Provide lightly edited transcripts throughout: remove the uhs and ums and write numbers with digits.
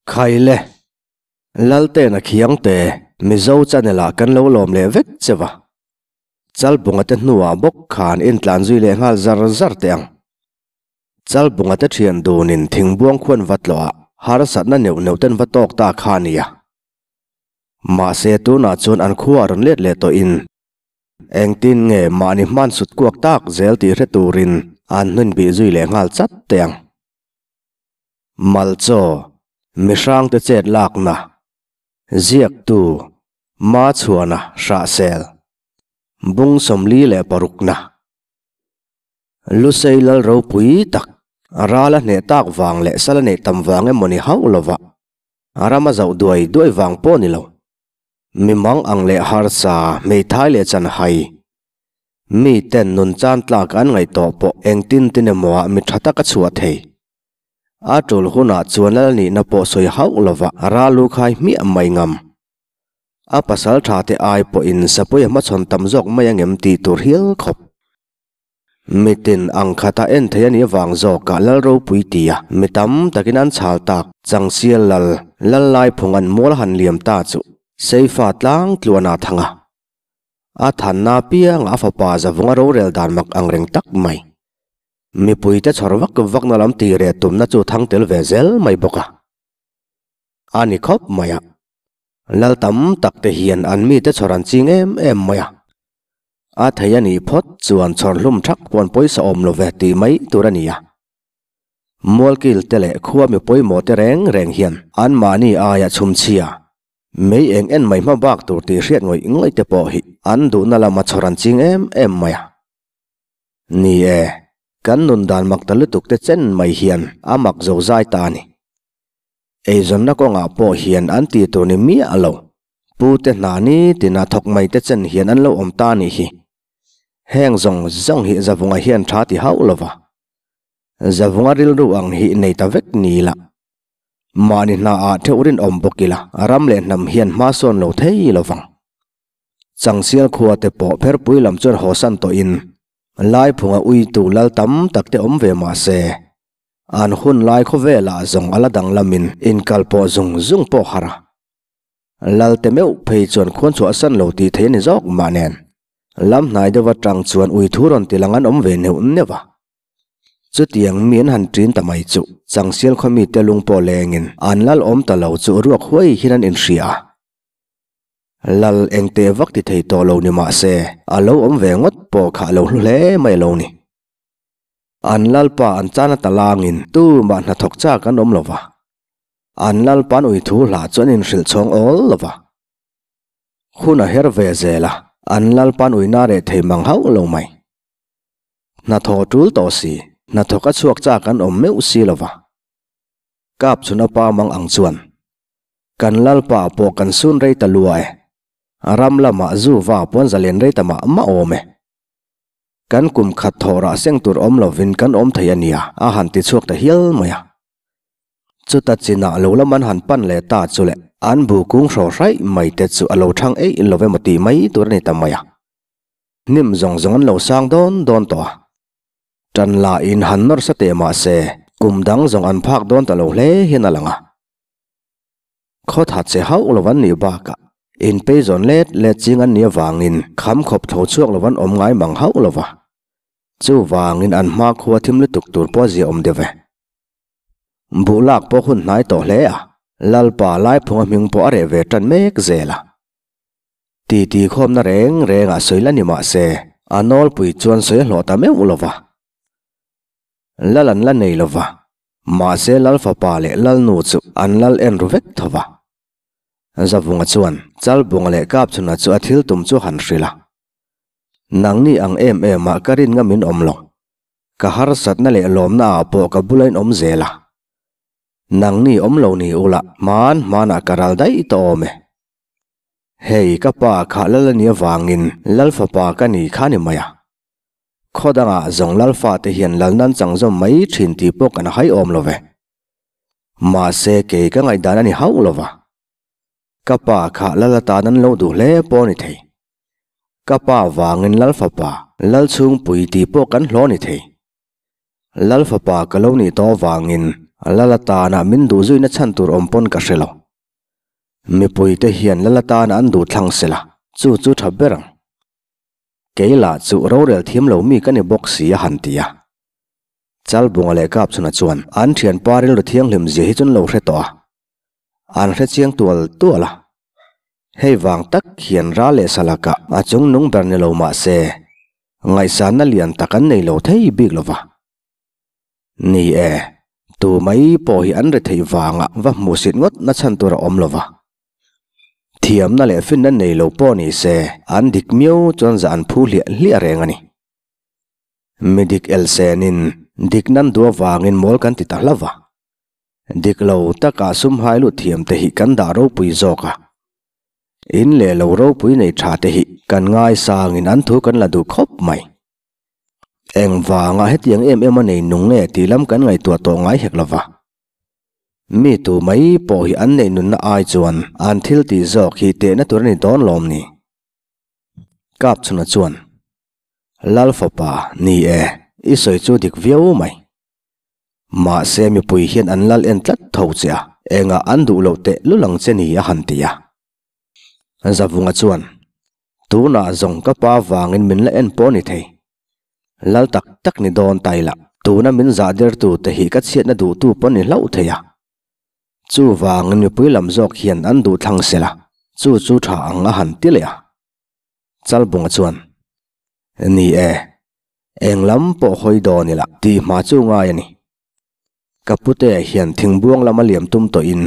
Khaile, Laltena Khiangte, Mizo channel ah kan lo lawm leh vek che va. Chalbunga te hnuah bawk khan intlan zui leh nghal zar zar teh ang. Chalbunga te thian dunin thingbuang khuan va tlawh ah harsatna neuh neuh ten va tawk ta kha a nia. Mahse tunah chuan an khua a rawn let leh tawhin Engtin nge mahni hman sut kuak tak zel tih hre turin an hnun bih zui leh nghal chat teh ang. Malchaw, mihrangte chet lakna, ziaktu, Machhuana Hrahsel, Bung 46na. Lusei lal ropui tak, ral a hneh tak vang leh sal a neih tam vang emaw ni hauh lova, ram a zauh duai duai vang pawh ni lo. Mi mang ang leh harsa, hmeithai leh chanhai, mi ten nun chan tlak an ngaih tawh pawh engtin tin emaw ah mi tha tak a chhuah thei. A tul hunah chuan lal nihna pawh sawi hauh lova ral lu khai hmiah mai ngam. A pasal tha te ai pawhin sapui a hmachhawn tam zawk mai angem tih tur hial khawp. Mitin ang khata en thei a nih avang zawkah Lal ropui tia mi tam takin an chhal tak Changsial Lal, Lal Laiphung an mual han liam ta chu Seifa tlang tluan a thang a. A thanna piangah a fapa Zavunga rorel dan mak ang reng tak mai. Mipuite chhawr vak vakna lam tih reh tumna chu thang tel ve zel mai bawk a. A ni khawp mai a. Lal tam tak te hian an mite chhawr an ching em em mai a. A thei a nih phawt chuan chhawr hlum thak pawn pawisa awm lo ve tih mai tur a ni a. Mualkil te leh khua mi pawimawh te reng reng hian anmahni aia chhumchhia, mei eng en mai hma bak tur tih hriat ngawih ngawih te pawh hi an duhna lama chhawr an ching em em mai a. Ni e, kan nun dan mak ta lutuk te chen mai hian a mak zo zai ta a ni. Eizawnna kawngah pawh hian an tih tur ni miah lo. Pu te hna ni tina thawk mai te chen hian an lo awm ta a nih hi. Heng zawng zawng hi Zavunga hian tha ti hauh lo va. Zavunga rilru ang hi nei ta vek ni ila. Mahni hna ah theuh rinawm bawk ila ram leh hnam hian hma sawn lo thei lo vang. Changsial khua te pawh pherpui lam chuan hawsan tawhin Laiphunga uitu lal tam tak te awm ve mah se an hun lai khawvelah zawng a la danglamin inkal pawh zung zung pawh har a. Lalte meuh phei chuan khuan chhuah san lo tih thei a ni zawk mah nen. Lam hnai deuh atang chuan ui thu rawn ti lang an awm ve neuh neuh a. Chutiang mi an han ṭin ta mai chu Changsial khaw mite lung pawh lengin an lal awm ta lo chu ruak huai hian an inhria a. Lal eng teh vak ti thei tawh lo ni mah se a lo awm ve ngawt pawh kha a lo hlu hle mai a lo ni. An lalpa an chan a ta langin tumah hnathawk chak an awm lo va. An Lalpan ui thu hlah chu an inhrilh chhawng awl lo va. Hun a her ve zel a, an Lalpan ui na reh thei mang hauh lo mai. Hnathawh tul tawh si, hnathawk a chhuak chak an awm meuh si lo va. Kap chhun a pa mang ang chuan, Kan Lalpa pawh kan sun rei ta lua e, ram lamah zu va pawn zalen rei ta mah mah awm e. Kan kum khat thawh rah seng tur awm lovin kan awm thei a nia, a han ti chhuak ta hial mai a. Chuta chinah lo lam an han pan leh ta chu le, an bu kung hraw hraih mai te chu a lo thang eih lo emaw tih mai tur a ni ta mai a. Hnim zawng zawng an lo sang dawn dawn tawh a. Tan la in han nawr sa teh mah se, kum dang zawng an phak dawn ta lo hle hian a lang a. Khaw tha che hauh lo an nih bakah, inpei zawn let let ching an nih avangin kham khawp tho chhuak lo an awm ngai mang hauh lo va. Chuvangin an hmakhua thim lutuk tur pawh a ziaawm deuh e. Buh lak pawh hun hnai tawh hle a, Lalpa Laiphunga hming pawh a reh ve tan mek zel a. Titi khawmna reng rengah sawi la ni mah se, a nawlpui chuan sawi a hlawh ta meuh lo va. Lal an la nei lo va, mahse Lal fapa leh Lalnu chu an lal en ru vek tho va. Zavunga chuan Chalbunga leh Kapchhuna chu a thil tum chu han hrilh a. Nangni ang em em ah ka rin ngamin awm lo. Ka harsatna leh lawmna ah pawh ka bula in awm zel a. Nangni awm lo ni ula hman hmanah ka ral daih tawh awm e. Hei ka pa kha lal a nih avangin lal fapa ka ni kha ni mai a. Khaw dangah zawng lal fate hian lal nan chang zawm mai thin tih pawh kan hai awm lo ve. Mahse kei ka ngaihdan a ni hauh lo va. Ka pa kha lal atan an lo duh hle pawh a ni thei. Ka pa vangin Lal fapa, Lal chhungpui tih pawh kan hlawh ni thei. Lal fapa ka lo nih tawh vangin Lal atana min duh zuina chhan tur awm pawn ka hre lo. Mipuite hian lal atana an duh thlang sela, chu chu tha ber ang. Kei lah chu rorel thiam lo mi ka ni bawk si a han ti a. Chalbunga leh Kapchhuna chuan an thianpa rilru thianghlim zia hi chu an lo hre tawh a. An hre chiang tual tual a. Hei vang tak hian ral leh salakah a chung nung ber ni lo mah se, ngaihsanna lian tak an nei lo thei bik lo va. Ni e, tu mai pawh hi an rethei vangah va hmuhsit ngawt na chhan tur a awm lo va. Thiamna leh finna nei lo pawh ni se, an dik miau chuan zah an phu hliah hliah reng a ni. Mi dik elsenin dik nan duh avangin mawl kan ti ta hlauh va. Dik lo takah sum hai lut thiam te hi kan dah ropui zawk a. In leh lo ropui nei tha te hi kan ngaisangin an thu kan la duh khawp mai. Engvanga hetiang em em a nei nung nge tih lam kan ngaihtuah tawh ngai hek lo va. Mi tu mai pawh hi an neih nunna ai chuan an thil tih zawk hi tehna tur a ni dawn lawm ni? Kapchhuna chuan, Lal fapa, ni e, i sawi chu dik viau mai. Mahse mipui hian an lal en tlat tho che a, engah an duh loh teh lul ang che ni a han ti a. Zavunga chuan, Tunah zawng ka pa vangin min la en pawh ni thei. Lal tak tak ni dawn ta ila, tuna min zah dertu te hi ka chhiatna duhtu pawh ni hlauh thei a. Chuvangin mipui lam zawk hian an duh thlang sela, chu chu tha ang a han ti leh a. Chalbunga chuan, Ni e, eng lam pawh hawi dawn ila tih hma chu ngai a ni. Ka pute hian thingbuang lama liam tum tawhin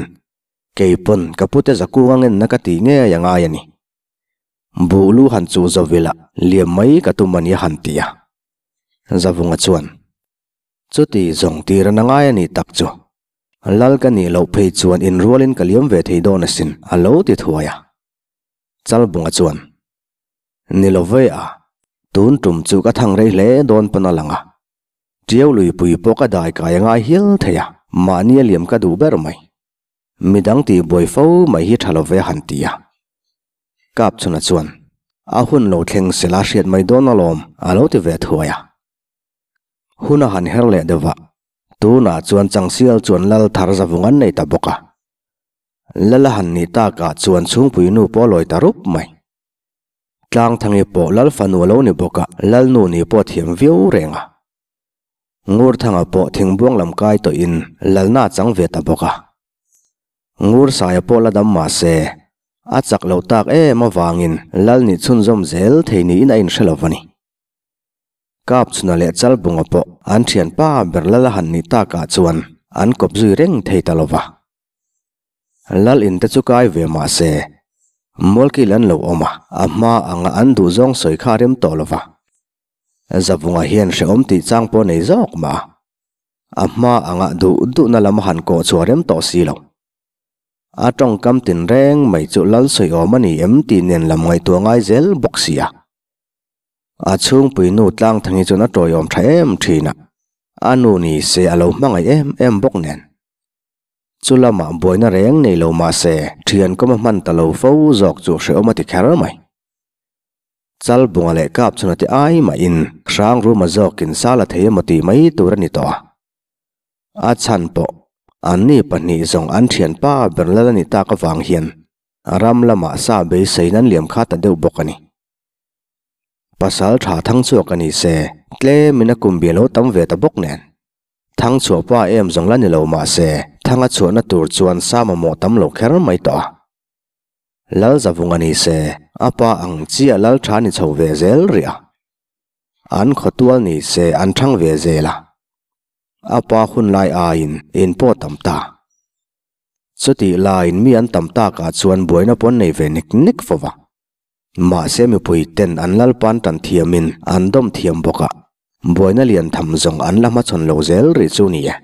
kei pawn ka pute zakung a ngenna ka tih ngei a ngai a ni. Buh lu han chuh zo vila liam mai ka tum a ni a han ti a. Zavunga chuan, Chuti zawng tir a na ngai a nih tak chu. Lal ka nih loh phei chuan inrualin ka liam ve thei dawn asin a lo ti thuai a. Chalbunga chuan, Ni lo ve a, tun tum chu ka thang rei hle dawn pawn a lang a. Tiau luipui pawh ka dai kai a ngai hial thei a, mahni a liam ka duh ber mai. Midang tih buai fo mai hi tha lo ve han ti a. Kapchhuna chuan, A hun lo thleng sela hriat mai dawn alawm, a lo ti ve thuai a. Hun a han her leh deuh a, tunah chuan Changsial chuan lal thar zavung an nei ta bawk a. Lal a han nih takah chuan chhungpui nu pawh a lawi ta rup mai. Tlangthangi pawh lal fanu a lo ni bawk a, lal nu nih pawh a thiam viau reng a. Ngurthanga pawh thingbuang lam kai tawhin lalna a chang ve ta bawk a. Ngursaia pawh la dam mah se, a chak loh tak em avangin lal nih chhunzawm zel thei niin a inhre lo va ni. Kapchhuna leh Chalbunga pawh an thianpa ber lal a han nih takah chuan an kawp zui reng thei ta lo va. Lal in te chu kai ve mah se, Mualkil an lo awm a, a hma anga an duhzawng sawi kha a rem tawh lo va. Zavunga hian hrehawm tih chang pawh nei zawk mah a, a hma anga duh duhna lam a han kawh chhuah rem tawh si lo. A tawngkam tinreng mai chu lal sawiawm a ni em tih nen lam ngaihtuah ngai zel bawk si a. A chhungpui nu Tlangthangi chuan a tawiawm tha em thin a, a nu ni se a lo hmangaih em em bawk nen. Chu lamah buaina reng nei lo mah se thian kawm a hman ta lo fo zawk chu hrehawm a ti kher mai. Chalbunga leh Kapchhuna te ai mahin Hrangruma zawkin sal a thei emaw tih mai tur a ni tawh a. A chhan pawh anni pahnih zawng an thianpa ber lal a nih tak avang hian ram lamah sa beiseiin an liam kha ta deuh bawk a ni. Pasal tha thangchhuak a ni se tlemin a kum bia lo tam ve ta bawk nen. Thangchhuah pa em zawng la ni lo mah se thanga chhuahna tur chuan sa mamawh tam lo kher mai tawh a. Lal Zavung a ni se, a pa ang chiah lal tha ni chho ve zel rih a. An khawtual ni se an thang ve zel a. A pa hun lai aiin in pawh tam ta. Chutih laiin mi an tam takah chuan buaina pawn nei ve nek nek fo va. Mahse mipui ten an lalpan tan thiamin an dawm thiam bawk a, buaina lian tham zawng an la hmachhawn lo zel rih chu ni e.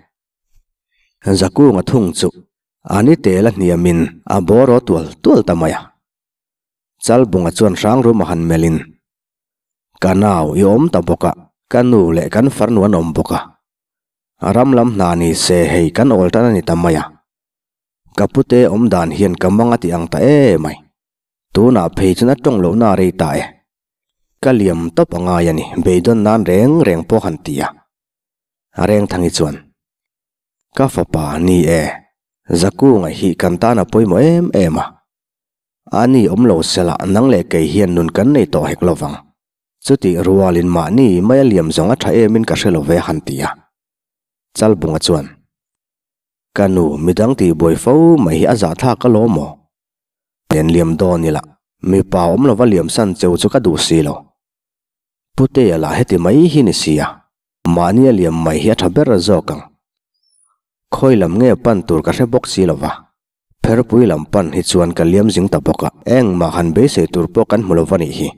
Zakunga thung chu A ni tel a hniamin a bawraw tual tual ta mai a. Chalbunga chuan Hrangrum a han melhin, Ka nau i awm ta bawk a, ka nu leh kan farnu an awm bawk a. Ram lam hna ni se hei kan awl tan a ni ta mai a. Ka pute awm dan hian ka mang a ti ang ta e mai. Tunah phei chuan a tawng lohna a rei ta e. Ka liam tawp a ngai a ni, beidawn nan reng reng pawh han ti a. Rengthangi chuan. Ka fapa ni e, Zakunga hi kan tan a pawimawh em em a. Ani awm lo sela nang leh kei hian nun kan nei tawh hek lovang. Chutih rualin mahni mai a liam zawng a tha emin ka hre lo ve han ti a. Chalbunga chuan, Ka nu, midang tihbuai fo mai hi a zahthlak alawm aw. Pen liam dawn ila, mipa awm lova liam san cheu chu ka duh si lo. Putea lah heti mai hi ni sia, mahni a liam mai hi a tha ber zawk ang. Khawi lam nge pan tur ka hre bawk si lova, pherpui lam pan hi chuan ka liam zing ta bawk a, engmah han beisei tur pawh kan hmu lova nih hi.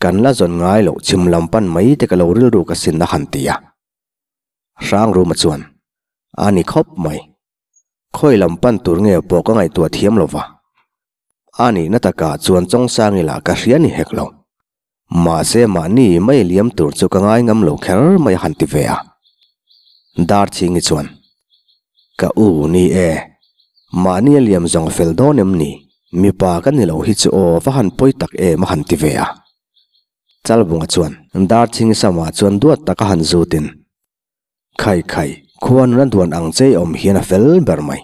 Kan la zawn ngai loh chhim lam pan mai te ka lo rilru ka sin a han ti a. Hrangruma chuan, A ni khawp mai. Khawi lam pan tur nge pawh ka ngaihtuah thiam lova. A nihna takah chuan Chawngsang ila ka hria ni hek lo. Mahse mahni mai liam tur chu ka ngai ngam lo kher mai a han ti ve a. Darchingi chuan, Ka u ni e, mahni a liam zawng fel dawn em ni? Mipa ka ni lo hi chu aw va han pawi tak em a han ti ve a. Chalbunga chuan Darchingi samah chuan duat tak a han zutin, Khai khai, khua nuna duan ang che awm hian a fel ber mai.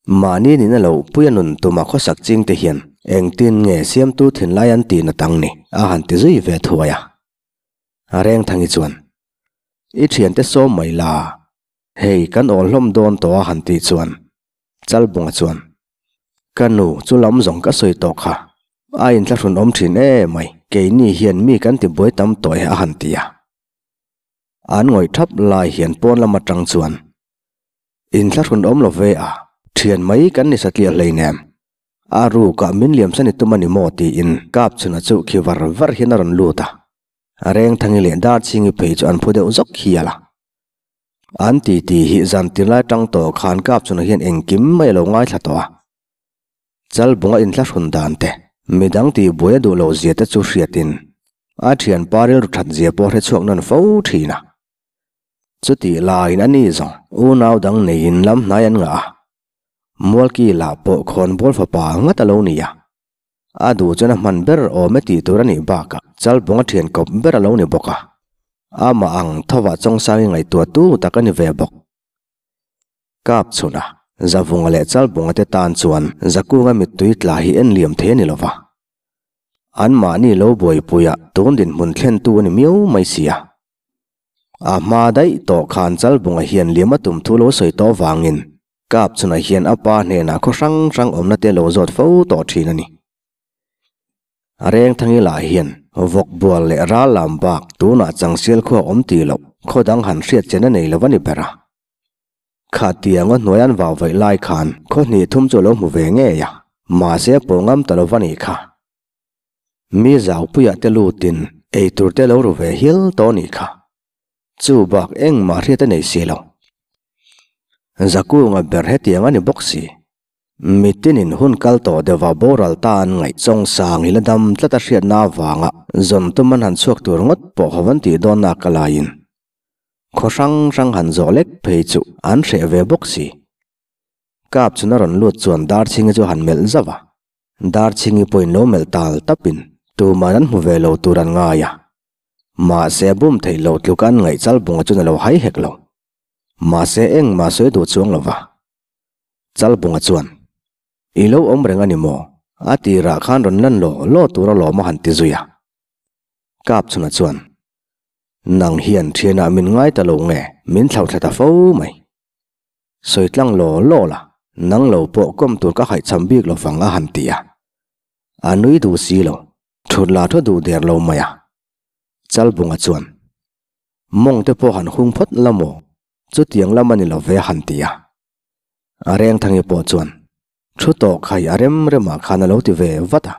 Mahni nihna lo puia nun tuma khawsak ching te hian engtin nge siamtu thinlai an tihna tang ni a han ti zui ve thuai a. A Rengthangi chuan, I thiante sawm mai la, hei kan awl hlawm dawn tawh a han tih chuan Chalbunga chuan, Ka nu, chu lam zawng ka sawi tawh kha, a inthlahrun awm thin e mai, keini hian mi kan ti buai tam tawh e a han ti a. An ngawih thap lai hian pawn lam atang chuan inthlahrun awm lo ve a, thian mai kan ni satliah hleinem. A rukah min liamsan i tum a ni maw tiin Kapchhuna chu khi var var hian a rawn lut a. Rengthangi leh Darchhingi phei chu an phu deuh zawk hial a. An titi hi zan tin lai tang tawh khan Kapchhuna hian engkim mai a lo ngaithla tawh a. Chalbunga inthlahrun dan te, midang tihbuai a duh loh zia te chu hriatin a thianpa rilru that zia pawh hre chhuak nawn fo thin a. Chutih laiin a ni zawng unau dang neiin lam hnai an ngah a, Mualki lah pawh khawnbawl fapa ngat a lo ni a. A duh chuan a hman ber awm e tih tur a nih bakah Chalbunga thian kawp ber a lo ni bawk a, amah ang thovah Chawngsang i ngaihtuah tu tak a ni ve bawk. Kap chhun a, Zavunga leh Chalbunga te tan chuan Zakunga mittui tla hi en liam thei a ni lova. Anmahni lo buaipuia tun dinhmun thlentu a ni miau mai si a. A hma daih tawh khan Chalbunga hian liam a tum thu lo sawi tawh vangin Kap chhunah hian a pa hnenah khaw hrang hrang awmna te lo zawt fo tawh thin a ni. A Rengthangi lah hian vawk bual leh ral lam bak tunah changsial khua awm tih loh khaw dang han hriat chen a nei lo a ni ber a. Kha tiang a hnuai an vau vaih lai khan khaw hnih thum chu a lo hmu ve ngei a, mahse a pawh ngam ta lo va nih kha. Mi zaupuiah te lutin ei tur te lo ru ve hial tawh nih kha. Chu bak engmah hriat a nei si lo. Zakunga ber hetiang a ni bawk si. Mitinin hun kal tawh deuha boral ta an ngaih chawng sang i la dam tlat a hriatna avanga zawn tum an han chhuak tur ngawt pawh ho an tih dawnna ka laiin Khaw hrang hrang han zawh lek phei chu an hreh ve bawk si. Kap chhun a rawn lut chuan Darchhingi chu a han melh zauh a. Darchhingi pawhin lo melh tal tapin tuman an hmu ve lo tur an ngai a. Mahse a bum theih loh tluk an ngaih Chalbunga chuan a lo hai hek lo. Mahse engmah sawi duh chuang lo va. Chalbunga chuan, I lo awm reng a ni maw? A tirah khan rawn lan law law tur alawm a han ti zui a. Kap chhunah chuan, Nang hian thianah min ngai ta lo nge, min thlauh thla ta fo mai. Sawi tlang law law la, nang lo pawh kawm tur ka haihchham bik lo fang a han ti a. A nui duh si lo, thut la thaw duh der lo mai a. Chalbunga chuan, Mawng te pawh han hung phawt la maw, chutiang lam a ni lo ve a han ti a. A Rengthangi pawh chuan, Thu tawh khai a rem remah khan a lo ti ve vat a.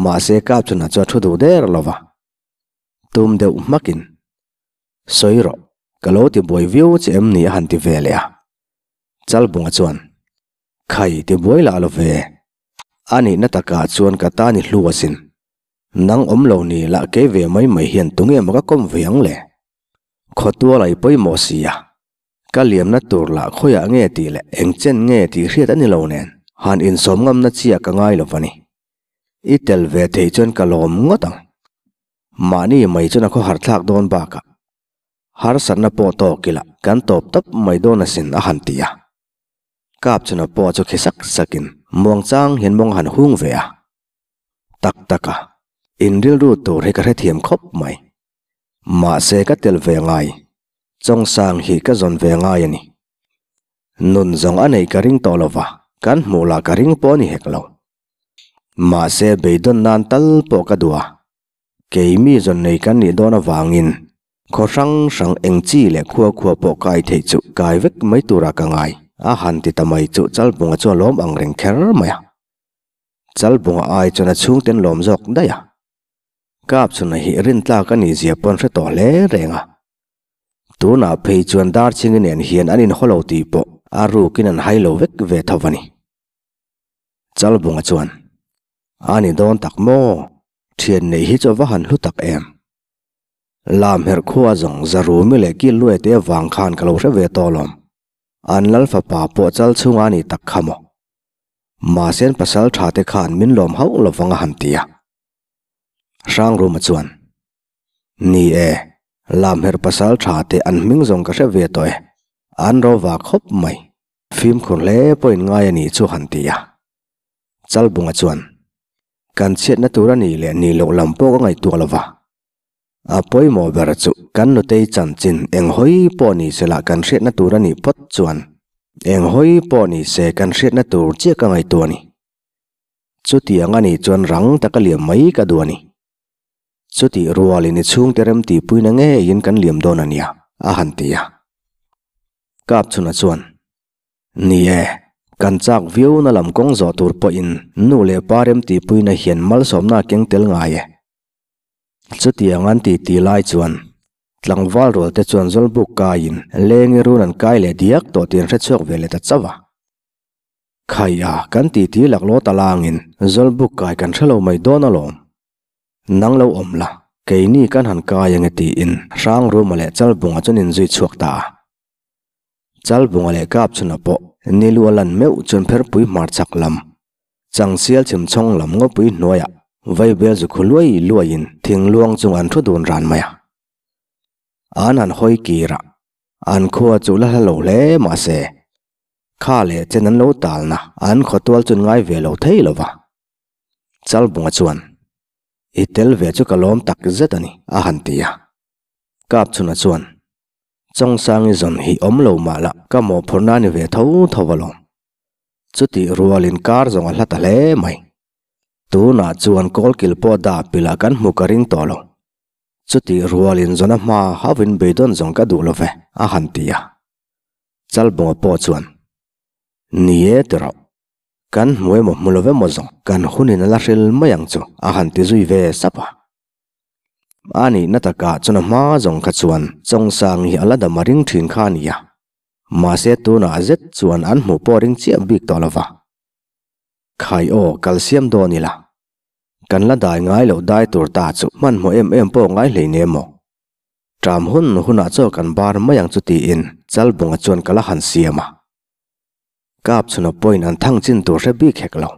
Mahse Kapchhuna chu a thu duh der lo va. Tum deuh hmakin, Sawi rawh, ka lo ti buai viau che em ni a han ti ve leh a. Chalbunga chuan, Khai ti buai lah lo ve, a nihna takah chuan ka ta ni hlu asin. Nang awm lo ni lah kei ve mai mai hian tunge maw ka kawm ve ang le? Khawtual ai pawimawh si a, ka liamna tur lah khawiah nge tih leh engchen nge tih hriat a ni lo nen, han insawm ngamna chiah ka ngai lo va ni. I tel ve theih chuan ka lawm ngawt ang. Mahni mai chuan a khawhar thlak dawn bakah. Harsatna pawh tawk ila kan tawp tawp mai dawn asin a han ti a. Kapchuna pawh chu khi sak sakin muangchang hian mawng a han hung ve a. Tak tak a, in rilru tur hi ka hrethiam khawp mai. Mahse ka tel ve ngai, Chawngsang hi ka zawn ve ngai a ni. Nun zawng a neih ka ring tawh lo va, kan hmuh lah ka ring pawh a ni hek lo. Mahse beidawn nan tal pawh ka duh a, keimi zawn nei kan nih dawn avangin khaw hrang hrang eng chi leh khua khua pawh kai theih chu kai vek mai turah ka ngai a han ti ta mai chu Chalbunga chu a lawm ang reng kher mai a. Chalbunga ai chuan a chhungten lawm zawk daih a. Kap chhuna hi rintlak a nih zia pawn hre tawh hle reng a. Tunah phei chuan Darchhingi nen hian an inhaw lo tih pawh a rukin an hai lo vek ve tho a ni. Chalbunga chuan, A ni dawn tak maw? Thian neih hi chu a va han hlu tak em? Lam herh khua zawng Zarumi leh Killuai te avang khan ka lo hre ve tawh alawm. An lal fapa pawh chal chhunga a nih tak kha maw? Mahse an pasal tha te khan min lawm hauh lovang a han ti a. Hrangruma chuan, Ni e, Lamherh pasal tha te an hming zawng ka hre ve tawh e, an rova khawp mai. Fimkhur hle pawhin ngai a nih chu han ti a. Chalbunga chuan, Kan chhiatna tur a nih leh nih loh lam pawh ka ngaihtuah lo va. A pawimawh ber chu kan nutei chanchin eng hawi pawh ni se lah kan hriatna tur a nih phawt chuan eng hawi pawh ni se kan hriatna tur chiah ka ngaihtuah a ni. Chutiang a nih chuan rang taka liam mai ka duh a ni. Chutih rualin i chhungte remtihpuina ngeiin kan liam dawn a nia, a han ti a. Kapchhuna chuan, Ni e, kan chak viauna lam kawng zawh tur pawhin nu leh pa remtihpuina hian malsawmna a keng tel ngai e. Chutiang an ti ti lai chuan tlangval rual te chuan Zawlbuk kaiin lengi run an kai leh diak tawh tih an hrechhuak ve leh ta chauh a. Khaia kan ti ti laklawt alangin Zawlbuk kai kan hrelo mai dawn alawm. Nang lo awm la, keini kan han kai ange tiin Hrangruma leh Chalbunga chuan inzui chhuak ta a. Chalbunga leh Kapchhuna pawh Nilu a lan meuh chuan pherpui hmarchhak lam, Changsial chhimchhawng lam ngawpui hnuaiah vaibel zu khu luai luaiin thingluang chung an thu dun ran mai a. An han hawi kir a, an khua chu la hla lo hle mah se, kha leh chen an lo talna an khawtual chun ngai ve lo thei lo va. Chalbunga chuan, I tel ve chu ka lawm tak zet a ni, a han ti a. Kapchhuna chuan, Chawngsangi zawn hi awm lo mah la ka mawhphurhna a ni ve tho tho alawm. Chutih rualin kar zawng a hla ta hle mai. Tunah chuan kawlkil pawh dah pilah kan hmu ka ring tawh lo. Chutih rualin zawna hma hauhin beidawn zawng ka duh lo ve, a han ti a. Chalbawnga pawh chuan, Ni e ti rawh. Kan hmu emaw hmu lo emaw zawng kan hunin a la hril mai ang chu, a han ti zui ve sap a. A nihna takah chuan a hma zawng kha chuan Chawngsang hi a la dam a ring thin kha a ni a. Mahse tunah zet chuan an hmuh pawh a ring chiah bik tawh lo va. Khai aw, kal siam dawn ila. Kan la dai ngai loh dai tur ta chu hmanhmawh em em pawh ngai hlei ne maw. Ṭam hun hunah chaw kan bar mai ang chu tiin Chalbunga chuan ka la han siam a. Kap chhuna pawhin an thang chin tur hre bik hek lo.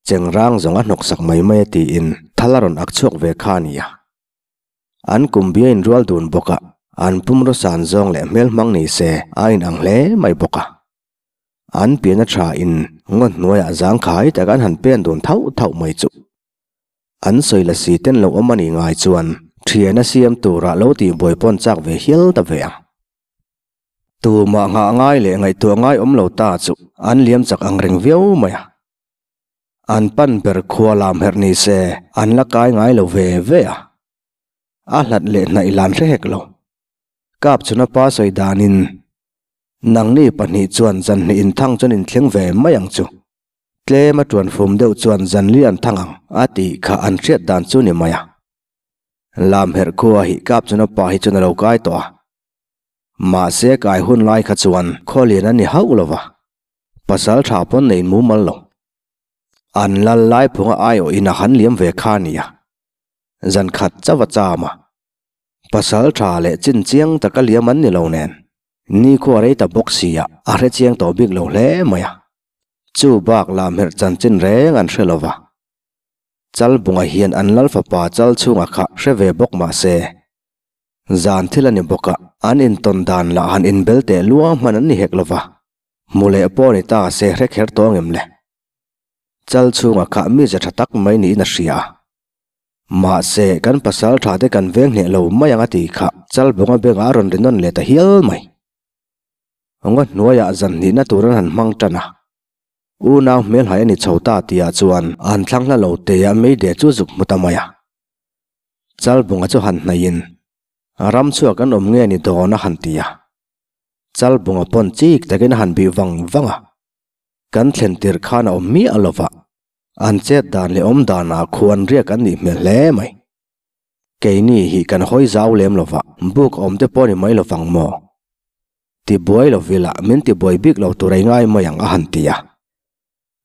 Chengrang zawng a hnawksak mai mai a tiin thal a rawn ak chhuak ve kha a nia. An kum bia in rual dun bawk a, an pumraw san zawng leh hmel hmang ni se a in ang hle mai bawk a. An pian a tha in ngaw hnuaiah zangkhai tak an han pen dun thauh thauh mai chu. An sawi la si ten lo awm a nih ngai chuan thian a siam turah lo tih buai pawn chak ve hial ta ve ang. Tumah nghah ngai leh ngaihtuah ngai awm lo ta chu an liam chak ang reng viau mai a. An pan ber khua lam herh ni se an la kai ngai lo ve ve a. A hlat leh hnaih lan hre hek lo. Kap chhuna pa sawi danin nangni pahnih chuan zan hnih inthang chuan inthleng ve mai ang chu. Tlem a tuan fum deuh chuan zan li an thang ang a tih kha an hriat dan chu ni mai a. Lam herh khua hi kap chhuna pa hi chuan a lo kai tawh a. Mahse kai hun lai kha chuan khawlian a ni hauh lo va. Pasal tha pawn nei mumal lo. An lal lai phunga aiawh in a han liam ve kha a nia. Zan khat chauh a cham a. Pasal tha leh chin chiang taka liam an ni lo nen. Nikhua rei ta bawk sia a hre chiang tawh bik lo hle mai a. Chu bak lah hmerh chanchin reng an hre lo va. Chalbunga hian an lal fapa chal chhunga kha hre ve bawk mah se. Zan thil a ni bawk a, an intawn dan lah han inbel teh luang hman an ni hek lo va, hmu leh pawh ni ta se hre kher tawh ang em le? Chal chhungah kha mi ze tha tak mai niin a hria a. Mahse, kan pasal tha te kan veng hneh lo mai ang a ti kha Chalbunga bengah a rawn ri nawn leh ta hial mai. Ngaw hnuaiah zan hnihna tur an han hmang tan a. Unau hmelhai a ni chho ta tihah chuan an thlang hla lo teh a meide chu zuk hmu ta mai a. Chalbunga chu han hnaihin, Ram chhuak an awm nge ni dawn a han ti a. Chalbunga pawn chik takin a han bih vang vang a. Kan thlen tirh khan a awm miah lo va, an chet dan leh awm danah khuan riak an nih hmel hle mai. Keini hi kan hawi zau lem lo va, buk awm te pawh ni mai lo vang maw? Tibuai lo vila min tibuai bik lo tur ei ngai mai ang a han ti a.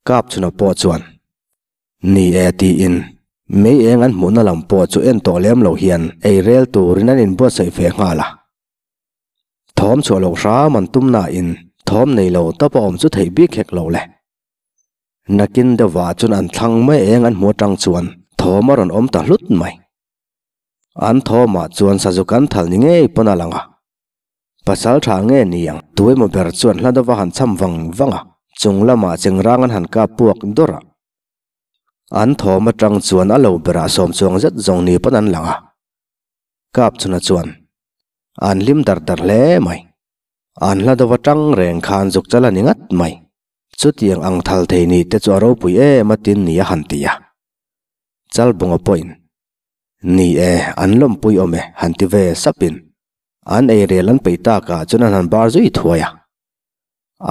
Kap chhuna pawh chuan, Ni e tiin mei eng an hmuhna lam pawh chu en tawh lem lo hian ei rel turin an inbuatsaih ve nghal a. Thawm chhuah loh hram an tum nain thawm nei lo tawp a awm chu theih bik hek lo le. Nakin deuhvah chuan an thlang mai eng an hmu atang chuan thawm a rawn awm ta hlut mai. An thawmah chuan sazu kan thal ni ngei pawn a lang a. Pasal tha nge ni ang tu emaw ber chuan hla deuhva han cham vang vang a, chung lamah chengrang an han kap puak dawrh a. An thawm atang chuan a lo berah sawm chuang zet zawng ni pawn an lang a. Kap chhuna chuan an hlim dar dar hle mai. An hla deuh atang reng khan zuk chal a ni ngat mai. Chutiang ang thal thei ni te chu a ropui em a tin ni a han ti a. Chalbunga pawhin, Ni e, an lawmpui awm e han ti ve sapin an eirel an peih takah chuan an han bar zui thuai a.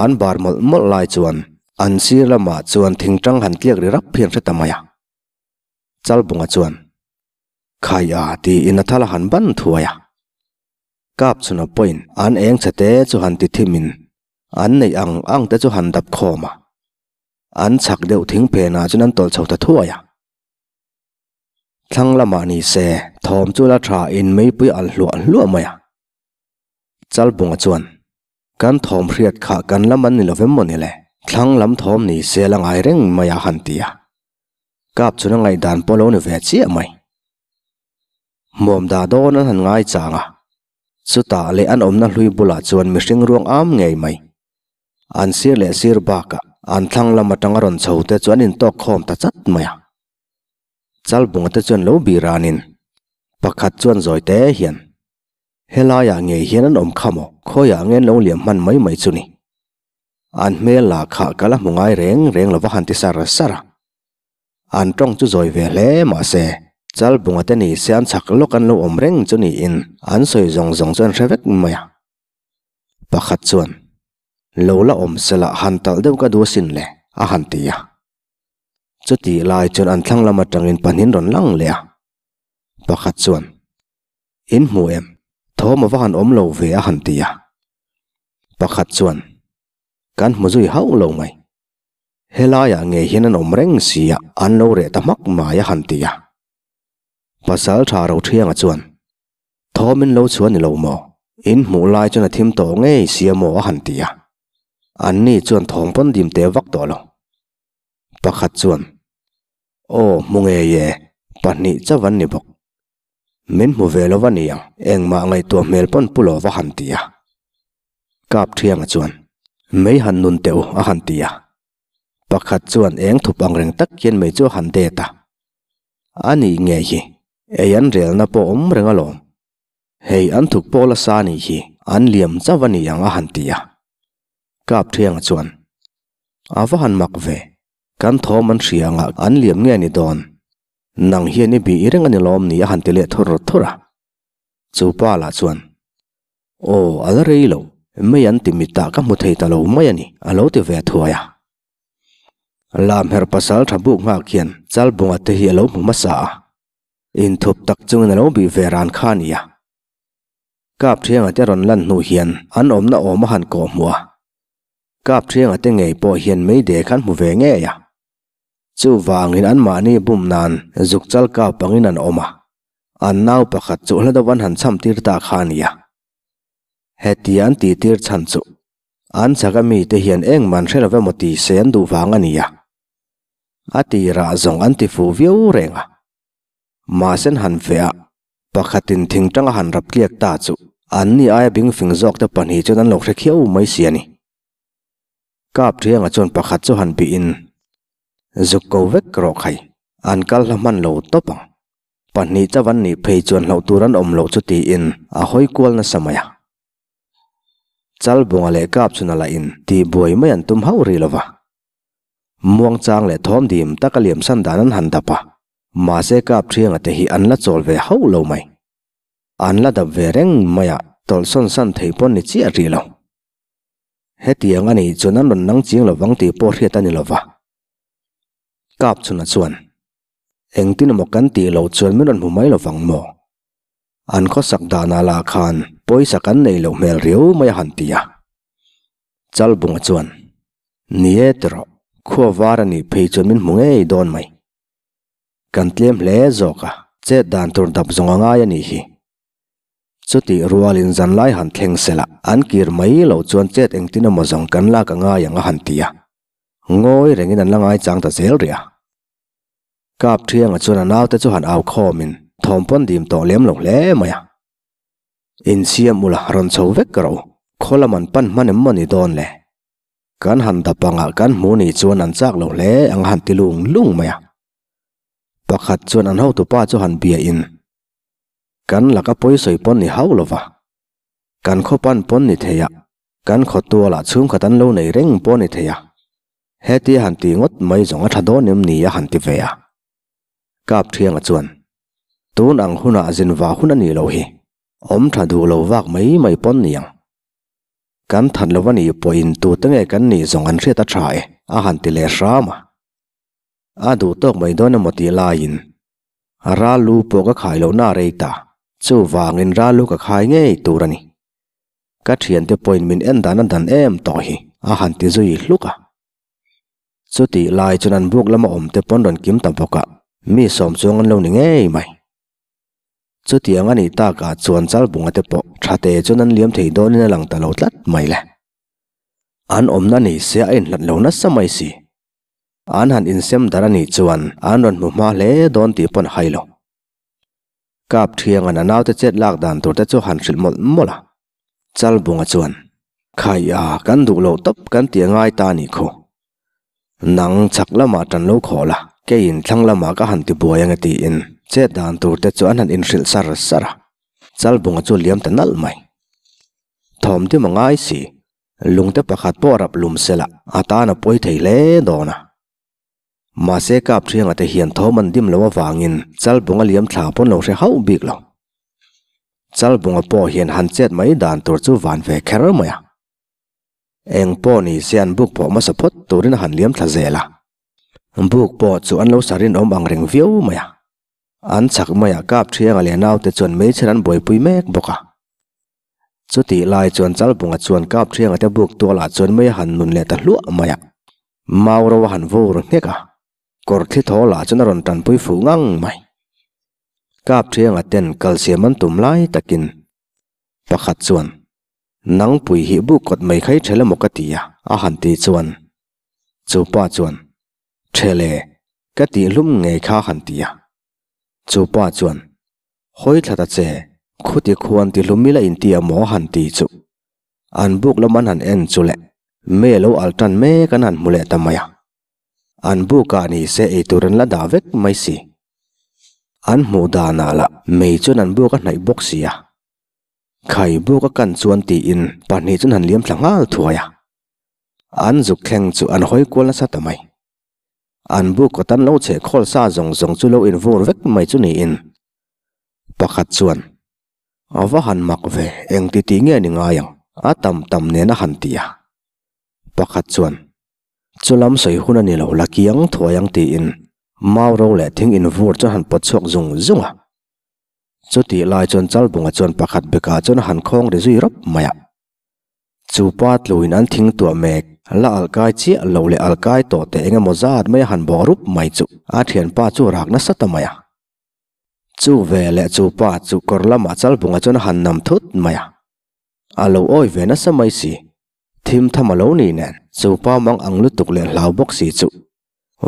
An bar mawlh mawlh lai chuan an sir lamah chuan thingtang han tliak ri rap hian hre ta mai a. Chalbunga chuan, Khai a tiin a thal a han ban thuai a. Kap chhuna pawhin an eng chhe te chu han ti thimin an neih ang ang te chu han dap khawm a. An chhak deuh thing phenah chuan an tawlh chho ta thuai a. Thlang lamah ni se thawm chu la tha in meipui alh hluah hluah mai a. Chalbunga chuan kan thawm hriat kha kan lam an ni lovem maw ni le? Thlang lam thawm ni se la ngai reng mai a han ti a. Kap chhuna ngaihdan pawh lo ni ve chiah mai. Hmuam dah dawn an han ngai chang a, chutah leh an awmna hlui bulah chuan mihring ruang am ngei mai. An sir leh sir bakah an thlang lam atanga rawn chho te chu an intawk khawm ta chat mai a. Chalbunga te chuan lo bih ranin pakhat chuan zawi te hian, Helaiah ngei hian an awm kha maw? Khawiah nge an lo liam hman mai mai chu ni? An hmel lah kha ka la hmu ngai reng reng lo va han ti sar sar a. An tawng chu zawi ve hle mahse, Chalbunga te ni se an chhak lawk an lo awm reng chu niin an sawi zawng zawng chu an hre vek mai a. Pakhat chuan, Lo la awm se lah han talh deuh ka duh asin le, a han ti a. Chutih lai chuan an thlang lam atangin pahnin rawn lang leh a. Pakhat chuan, In hmu em? Thawm a va han awm lo ve a han ti a. Pakhat chuan, Kan hmu zui hauh lo mai. Helaiah ngei hian an awm reng si a, an lo reh ta hmak mai a han ti a. Pasal tha Rothianga chuan, Thawm in lo chhuah ni lo maw? In hmuh lai chuan a thim tawh ngei si a maw a han ti a. Anni chuan thawm pawn dim teh vak tawh lo. Pakhat chuan, Aw, hmu ngei e, pahnih chauh an ni bawk. Min hmu ve lo va ni ang, engmah ngaihtuah hmel pawn pu lo va han ti a. Kap Thianga chuan, Mei han nun teh u a han ti a. Pakhat chuan eng thup ang reng tak hian mei chu a han det a. A nih ngei hi, ei an relna pawh awm reng alawm. Hei an thuk pawh la sa nih hi, an liam chauh a ni ang a han ti a. Kap Thianga chuan, A va han mak ve, kan thawm an hria anga an liam nge ni dawn? Nang hian i bih reng a ni lawm ni a han ti leh thur thur a. Chu pa lah chuan, Aw, a la rei lo, mei an ti mitah ka hmu thei ta lo mai a ni, a lo ti ve thuai a. Lamherh pasal tha buk nghak hian Chalbunga te hi a lo hmu hmasa a, inthup tak chungin a lo bih ve ran kha a ni a. Kap Thianga te rawn lan hnu hian an awmna awm a han kawh hmuh a. Kap Thianga te ngei pawh hian meide kha an hmu ve ngei a. Chuvangin anmahni bum nan zuk chal kap angin an awm a, an nau pakhat chu hla deuh an han cham tir ta kha a nia. Heti an tih tir chhan chu an chhaka mite hian engmah an hre lo emaw ti se an duh vang a nia. A tirah zawng an ti fuh viau reng a. Mahse an han feh a. Pakhatin thingtang a han rap tliak ta chu anni aia bing fing zawk te pahnih chuan an lo hre khiau mai si a ni. Kap Thianga chuan pakhat chu han bihin, Zuk ko vek rawh khai, an kal hla hman lo tawp ang. Pahnih chauh an nih phei chuan hlauh tur an awm loh chu tiin a hawi kual nasa mai a. Chalbunga leh Kap chhuna lahin tihbuai mai an tum hauh rih lo va. Muangchang leh thawm dim taka liamsan dan an han dap a, mahse Kap Thianga te hi an la chawl ve hauh lo mai. An la dap ve reng mai a, tawlhsawn san thei pawn ni chiah rih lo. Hetiang a nih chuan an rawn nang chiang lovang tih pawh hriat a ni lo va. Kap chhuna chuan, Engtin emaw kan tih loh chuan min rawn hmu mai lovang maw? An khawsak danah lah khan pawisa kan nei loh hmel riau mai a han ti a. Chalbunga chuan, Ni e tiraw, khua var a nih phei chuan min hmu ngei dawn mai. Kan tlem hle zawk a, chet dan tur dap zawng a ngai a nih hi. Chutih rualin zanlai han thleng sela, an kir mai loh chuan chet engtin emaw zawng kan lak a ngai ang a han ti a. Ngawi rengin an la ngaichang ta zel rih a. Kap Thianga chuan a naute chu han au khawmin thawm pawn dim tawh lem lo hle mai a. Insiam ula rawn chho vek rawh u, khaw lam an pan hman em maw ni dawn le? Kan han dap angah kan hmu ni chuan an chak lo hle ang a han ti lung lung mai a. Pakhat chuan an hotupa chu han bia in, Kan laka pawisawi pawn ni hauh lova, kan khaw pan pawn ni thei a, kan khaw tualah chhungkhat an lo nei reng pawh ni thei a, Hetia han ti ngawt mai zawng a tha dawn em ni a han ti ve a. Kap Thianga chuan, Tun ang hunah zinva hun a nih loh hi, awm tha duh lo vak mai mai pawn ni ang. Kan that lo a nih pawhin tute nge kan nih zawng an hriat a tha e a han ti leh hram a. A duh tawk mai dawn emaw tih laiin ral lu pawh ka khai lohna a rei ta, chuvangin ral lu ka khai ngei tur a ni. Ka thiante pawhin min en dan a dan em tawh hi a han ti zui hluk a. Chutih lai chuan an buk lama awmte pawn rawn kim ta bawk a, mi sawm chuang an lo ni ngei mai. Chutiang a nih takah chuan Chalbunga te pawh thate chuan an liam thei dawnin a lang ta lo tlat mai le. An awmna ni se a inhlat lo nasa mai si. An han insem dar a nih chuan an rawn hmu hma hle dawn tih pawn a hai lo. Kap Thianga'n a naute chet lak dan tur te chu han hrilh mawlh mawlh a. Chalbunga chuan, Khai a, kan duh loh tawp kan ti a ngai ta a nih khu. Nang chhak lamah tan lo khawh la, keiin thlang lamah ka han ti buai ang e tiin chet dan tur te chu an han inhrilh sar sar a. Chalbunga chu liam ta nalh mai. Thawmdim a ngai si, lungte pakhat pawh rap lum sela a tan a pawi thei hle dawn a. Mahse Kap Thianga te hian thawm an dim lo avangin Chalbunga liam thla pawn lo hre hauh bik lo. Chalbunga pawh hian han chet mai dan tur chu van ve kher mai a. Eng pawh ni se an buk pawh hmasa phawt turin a han liam thla zel a. Buk pawh chu an lo sa rinawm ang reng viau mai a. An chhak maiah Kap Thianga leh naute chuan meichher an buaipui mek bawk a. Chutih lai chuan Chalbunga chuan Kap Thianga te buk tualah chuan mei a han nun leh ta hluah mai a. Mau ro a han vur nghek a, kawr thli thaw lah chuan a rawn tanpui fuh ngang mai. Kap Thianga ten kal siam an tum lai takin pakhat chuan, Nangpui hi buk kawt mai khai ṭhel emaw ka ti a, a han ti chuan chu pa chuan, Ṭhel e, ka tih hlum ngei kha a han ti a. Chu pa chuan, Hawi thla ta che, khuti khuan ti hlum ila inti a maw a han ti chu. An buk lam an han en chu le, mei a lo al tan mek an han hmu leh ta mai a. An bukah ni se ei tur an la dah vek mai si. An hmuh danah lah mei chuan an buk a hnaih bawk si a. Khai buk a kan chuan tiin pahnih chuan han liam thla nghal thuai a. An zuk thleng chu an hawi kual nasa ta mai. An buk kawt an lo cheh khawl sa zawng zawng chu lo invur vek mai chu niin pakhat chuan a va han mak ve eng ti tih nge ni ngai ang a tam tam nen a han ti a. Pakhat chuan chu lam sawi hun a ni lo la kiang thuai ang tiin mau ro leh thing invur chuan han pawt chhuak zung zung a. Chutih lai chuan Chalbunga chuan pakhat bekah chuan a han khawng ri zui rawp mai a. Chu pa tluin an thing tuah mek, la alkai chiah lo leh alkai tawh teh eng emaw zat mai a han bawh rup mai chu a thianpa chu rak nasa ta mai a. Chu ve leh chu pa chu kawr lamah Chalbunga chuan a han nam thut mai a. A lo awi ve nasa mai si. Thim tham a lo ni nen chu pa mang ang lutuk leh hlau bawk si chu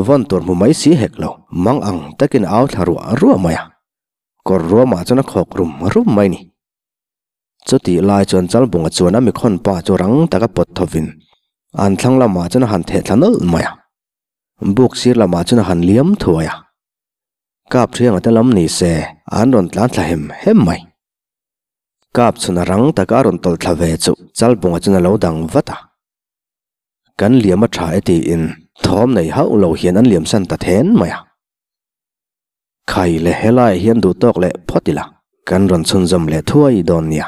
vawn tur hmu mai si hek lo, mang ang takin a au thla ruah ruah mai a. Kawr ruamah chuan a khawk rum rum mai ni. Chutih lai chuan Chalbunga chuan a mikhawn pa chu rang taka pawt thovin an thlang lamah chuan a han theh thla nawlh mai a. Buk sir lamah chuan a han liam thuai a. Kap thianga te lam ni se an rawn tlan thla hem hem mai. Kap chhun a rang taka a rawn tawlh thla ve chu Chalbunga chuan a lo dang vat a. Kan liam a tha e tiin thawm nei hauh lo hian an liam san ta then mai a. Khai leh helaiah hian duh tawk leh phawt ila, kan rawn chhunzawm leh thuai dawn nia.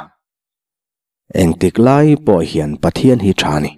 Engtik lai pawh hian Pathian hi tha a ni.